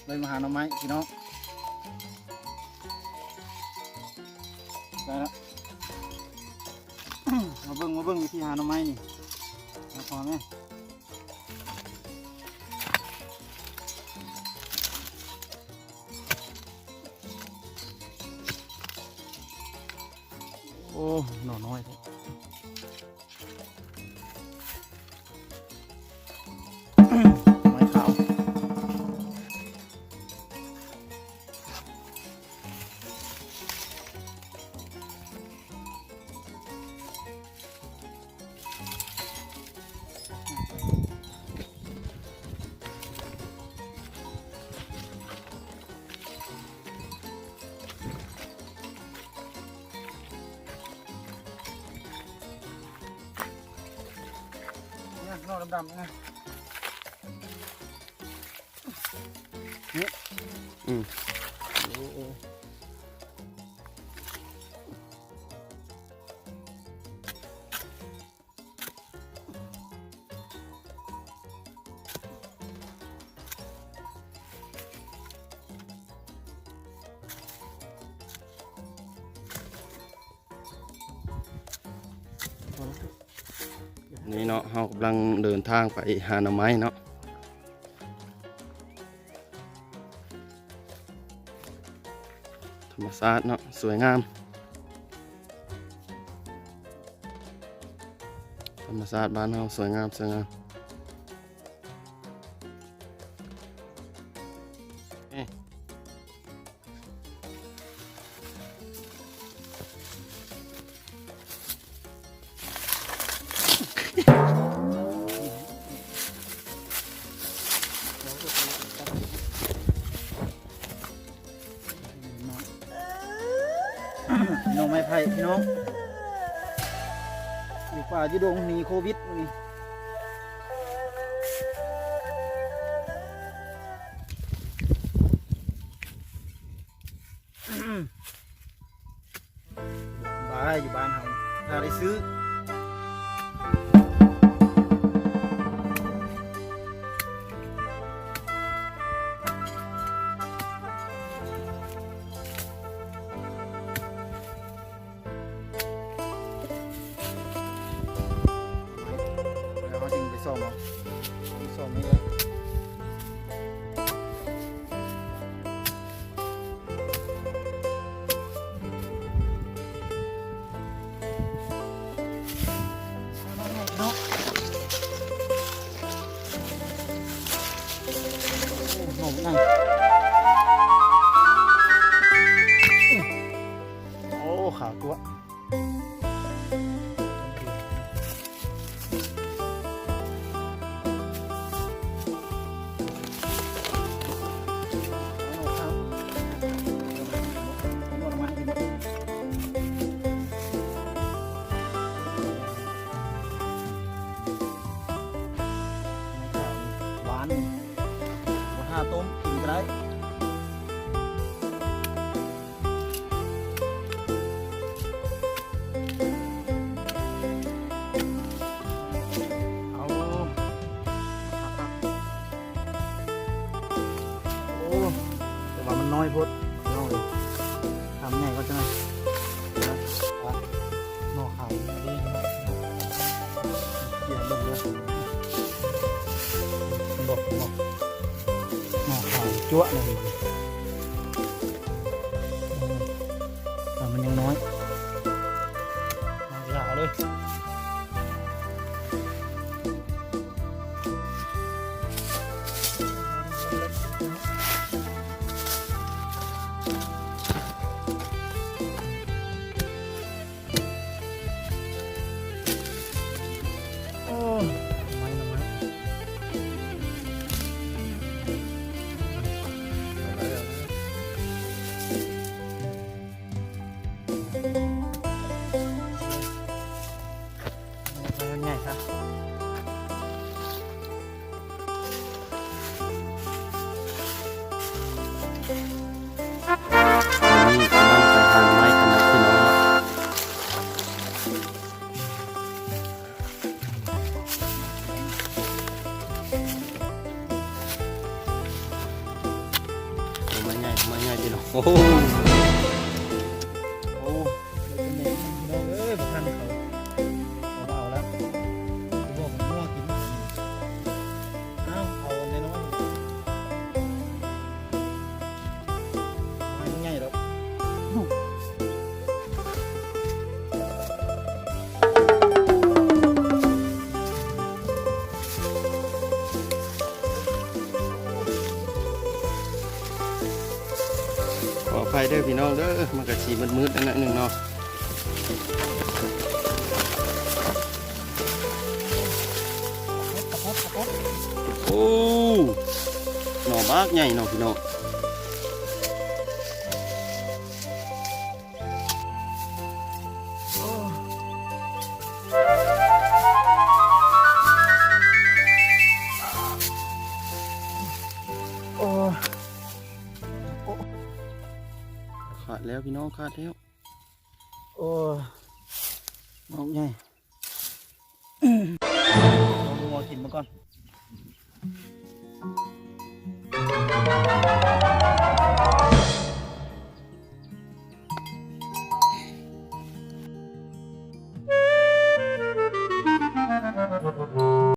ເລີຍມາຫາໜໍ່ໄມ້ພີ່ນ້ອງ. ໄດ້ລະ ມາເບິ່ງ ມາເບິ່ງວິທີຫາໜໍ່ໄມ້ນີ້ ມາພໍແມ່. ໂອ້ ໜໍ່ນ້ອຍແທ້ ໄມ້ຂາວ. ນີ້ ໜໍ່ດຳໆນີ້ນະ. ນີ້ ອືມ ໂອ້ ໂອ້. ນີ້ເນາະ ເຮົາກຳລັງເດີນທາງໄປຫາໜໍ່ໄມ້ເນາະ. ທຳມະຊາດເນາະ ສວຍງາມ ທຳມະຊາດບ້ານເຮົາສວຍງາມ ສວຍງາມ. ໜໍ່ໄມ້ໄຜ່ພີ່ນ້ອງ ຢູ່ປ່າຢູ່ດົງ ໜີໂຄວິດມື້ນີ້. ບາຍ ຢູ່ບ້ານເຮົາ ຖ້າໄດ້ຊື້ ແລ້ວເຮົາຈຶ່ງໄປສ້ອມເອົາ ໄປສ້ອມນີ້ແຫຼະ. ເນາະ ໂອ້ ໂອ້ ຂາວຈັ້ວະ. ຫວານ ບໍ່ຖ້າຕົ້ມກິນກໍໄດ້. ເອົາ ໂອ້ ແຕ່ວ່າມັນນ້ອຍໂພດ ພີ່ນ້ອງເອີຍ ທຳໃຫຍ່ກ່ອນຈັ່ງໃດ. ໜໍ່ຂາວນີ້ ເບິ່ງເດີ ເຫັນບໍ່ ເຫັນບໍ່ ໜໍ່ຂາວຈັ້ວະເລີຍ. ເອີ ແຕ່ມັນຍັງນ້ອຍ ເອົາເລີຍ. ໂອ້ ໜໍ່ໄມ້ ໜໍ່ໄມ້. ໃຫຍ່ຄັບ ຕອນນີ້ກຳລັງໄປຫາໜໍ່ໄມ້ກັນເນາະ ພີ່ນ້ອງເນາະ. ໂອ້ໂຫ ໂອ້ ເປັນແນວນີ້ພີ່ນ້ອງເອີຍ ບໍ່ທັນເຂົາ ເຂົາເອົາແລ້ວ ຊິບອກໃຫ້ງົວກິນ ເອົາ ເອົາອັນນ້ອຍໆ ມັນໃຫຍ່ດອກ. ຂໍອະໄພເດີພີ່ນ້ອງເດີ ມັນກະຊິມືດໆໜ້ອຍໜຶ່ງເນາະ. ໂອ້ ໜໍ່ບັກໃຫຍ່ເນາະພີ່ນ້ອງ. ໂອ້ ຂາດແລ້ວພີ່ນ້ອງ ຂາດແລ້ວ. ໂອ້ ນ້ອງໃຫຍ່ ເອົາງົວກິນມາກ່ອນ. ໂອ້